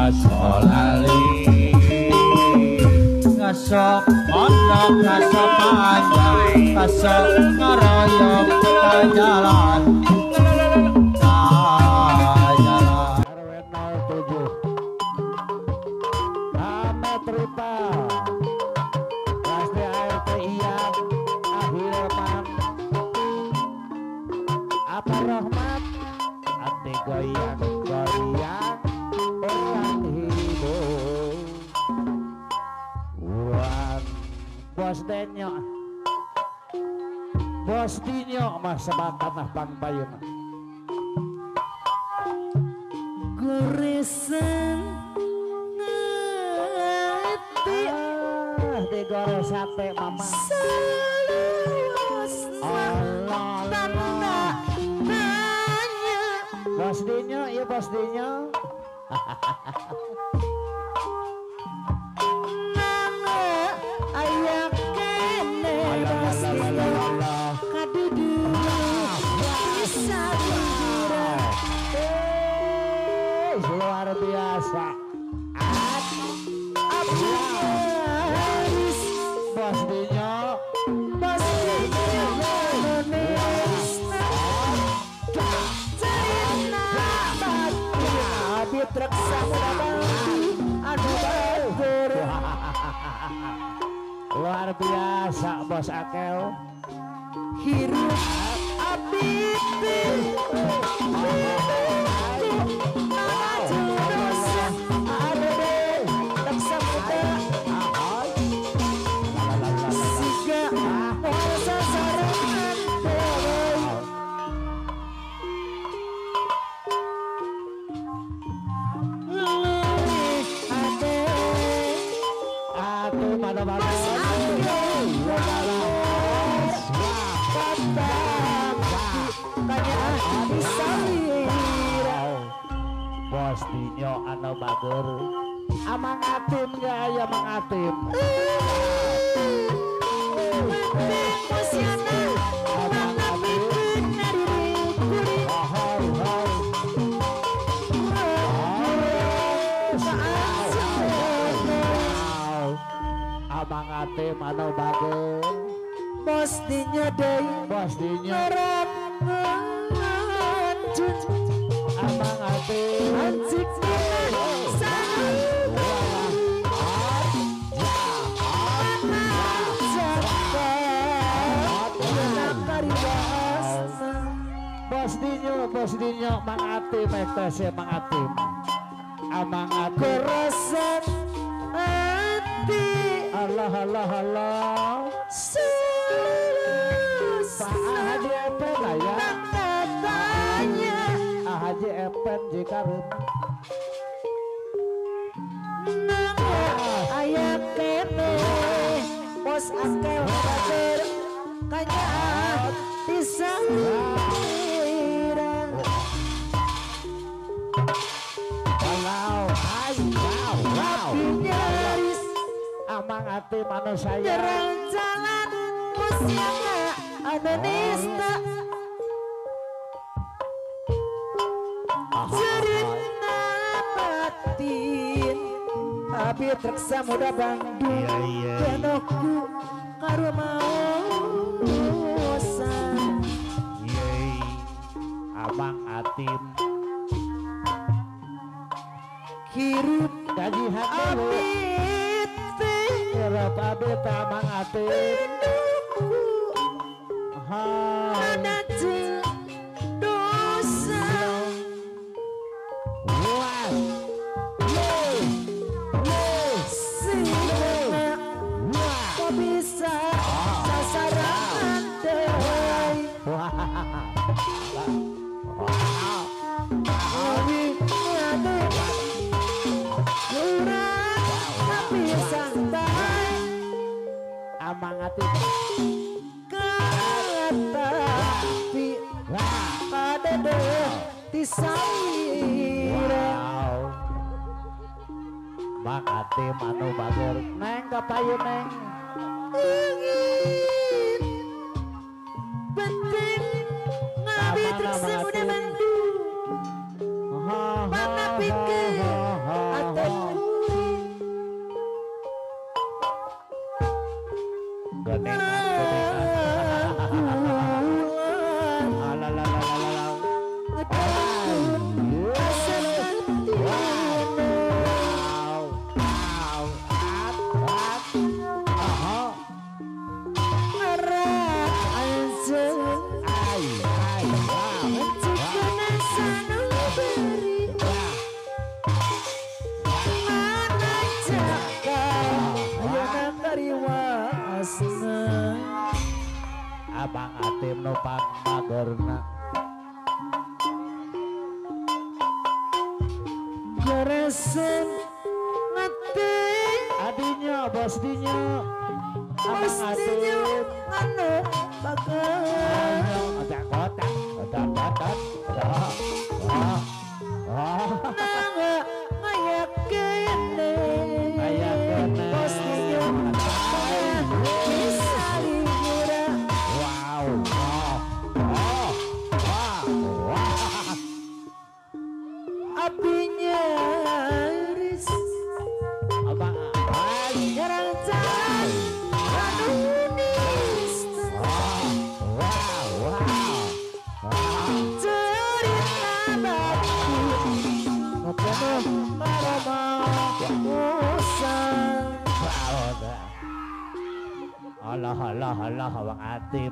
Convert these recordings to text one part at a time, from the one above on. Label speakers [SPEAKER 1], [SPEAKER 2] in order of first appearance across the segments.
[SPEAKER 1] Asolali ngasok mondok ngasok panjang ngasok ngaroyok jalan jalan.
[SPEAKER 2] RW 07 Ahmed Ripa Pasti ART Iyan Ahilman Apa Rahmat Ati goyang goyang orang hibur. Bos Denyo, Bos Dinyo mah sebat tanah pangpayun.
[SPEAKER 3] Goresan ngati
[SPEAKER 2] digores sate mama.
[SPEAKER 3] Allah tanda tanya.
[SPEAKER 2] Bos Dinyo, iya Bos Dinyo. Luar biasa.
[SPEAKER 3] Harus
[SPEAKER 2] Bos Dinyo,
[SPEAKER 3] Bos Dinyo
[SPEAKER 2] luar biasa Bos Akel.
[SPEAKER 3] Hirup api
[SPEAKER 2] Bos Dinyo anu bager. Amang Atim gak ya Mang Atim. Amang Atim. Amang Atim anu bager.
[SPEAKER 3] Bos Dinyo deui.
[SPEAKER 2] Bos Dinyo. Amang Atim.
[SPEAKER 3] Anjing
[SPEAKER 2] Bos Dinyo, Bos Dinyo, Mang Atim, FTC Mang Atim. Amang Atim.
[SPEAKER 3] Goresan ati.
[SPEAKER 2] Allah Allah Allah. Pak Haji Epen lah ya.
[SPEAKER 3] Tanya.
[SPEAKER 2] Haji Epen jika
[SPEAKER 3] nang aya kene Bos Akel batur kanya disaliran.
[SPEAKER 2] Wow, wow, wow.
[SPEAKER 3] Nyaris
[SPEAKER 2] Amang Atim anu saya.
[SPEAKER 3] Nyerang jalan musiana anu nista. Cerita batin tapi terksa muda Bandung kenoku karo mausan.
[SPEAKER 2] Amang Atim
[SPEAKER 3] hirup
[SPEAKER 2] gajihan dulu hirup abit Amang Atim
[SPEAKER 3] mana dosa. Bisa sasaran deui.
[SPEAKER 2] Amang Atim
[SPEAKER 3] katapi padede tisaira.
[SPEAKER 2] Mang Atim anu bager. Neng kapayu neng.
[SPEAKER 3] Ingin penting ngabi tersemuda Bandung.
[SPEAKER 2] pang magerna.
[SPEAKER 3] Jeresen ngati
[SPEAKER 2] adinya bos dinyo
[SPEAKER 3] bos dinyo nganu bager
[SPEAKER 2] otak otak otak otak
[SPEAKER 3] nanga ngayakene
[SPEAKER 2] ngayakene
[SPEAKER 3] bos dinyo bisa liura.
[SPEAKER 2] Wow wow wow wow
[SPEAKER 3] apinya iris
[SPEAKER 2] abang
[SPEAKER 3] jarang jalan adunis.
[SPEAKER 2] Wow wow
[SPEAKER 3] cerita batu ngopono maroma usang.
[SPEAKER 2] Allah Allah Allah Bang Atim.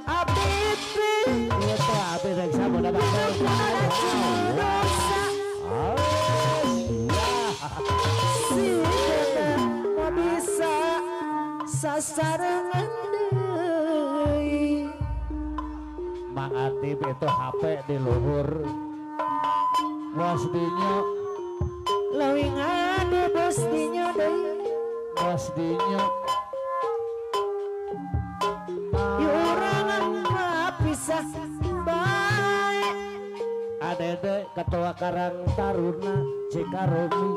[SPEAKER 3] Api
[SPEAKER 2] itu api reksa muda bang.
[SPEAKER 3] Si bisa sasarangan deui.
[SPEAKER 2] Mang Atim itu HP di luhur. Bos dinyo
[SPEAKER 3] leuwih ngade bos dinyo deui.
[SPEAKER 2] Bos dinyo
[SPEAKER 3] yurangan pisah bae.
[SPEAKER 2] Adede ketua Karang Taruna Cikaromi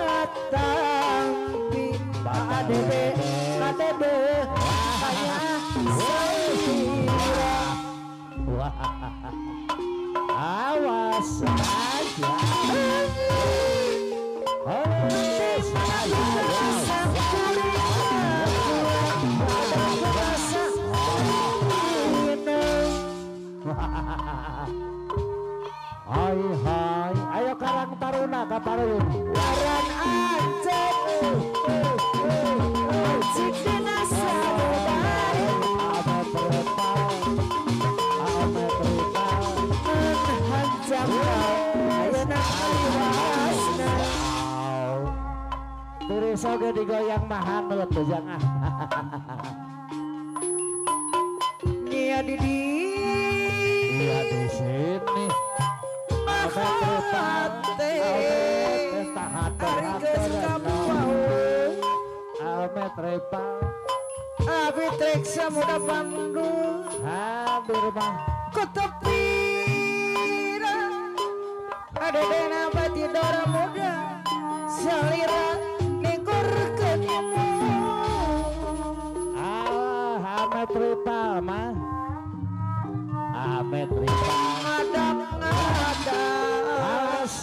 [SPEAKER 3] katampi adede adede hanya salira.
[SPEAKER 2] Wah awas aja. Hai hai, ayo Karang Taruna ka Paruyun.
[SPEAKER 3] Karang Aceh, cik dina sadari.
[SPEAKER 2] Ame terpal, ame terpal.
[SPEAKER 3] Hanjam ayeuna kaliwasna.
[SPEAKER 2] Tiris oge digoyang mah hanut jangan.
[SPEAKER 3] Nia di
[SPEAKER 2] Iya di sini.
[SPEAKER 3] Hate ari geus kabuau.
[SPEAKER 2] Almet repal.
[SPEAKER 3] Abi treksa muda Bandung.
[SPEAKER 2] Hadir mah.
[SPEAKER 3] Kutepira. Adedena bati dora muda. Salira ningkurkeun ilmu.
[SPEAKER 2] Ah, Almet repal mah. Amet repal.
[SPEAKER 3] Ngadap ngadap.
[SPEAKER 2] Awas.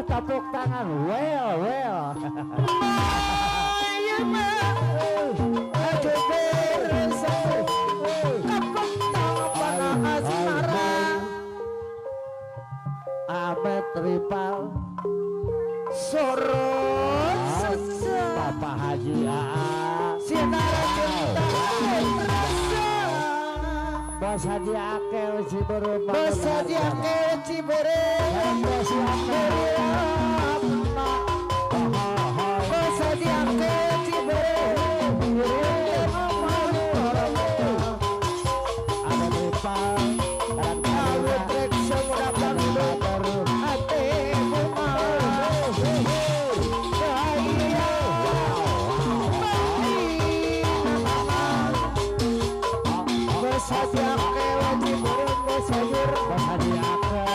[SPEAKER 2] Tepuk tangan, well, well. Amet Ripal
[SPEAKER 3] sorot sesa
[SPEAKER 2] Bapak Haji AA
[SPEAKER 3] Sinara cinta rasa
[SPEAKER 2] Bos Haji Akel Ciberem
[SPEAKER 3] Bos Haji Akel Ciberem
[SPEAKER 2] Bos Haji Akel
[SPEAKER 3] Bos Haji Akel Ciberem
[SPEAKER 2] Amet Ripal Bos Haji Akel, Bos Haji Akel,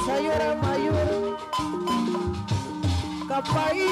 [SPEAKER 3] Sayur mayur kapai.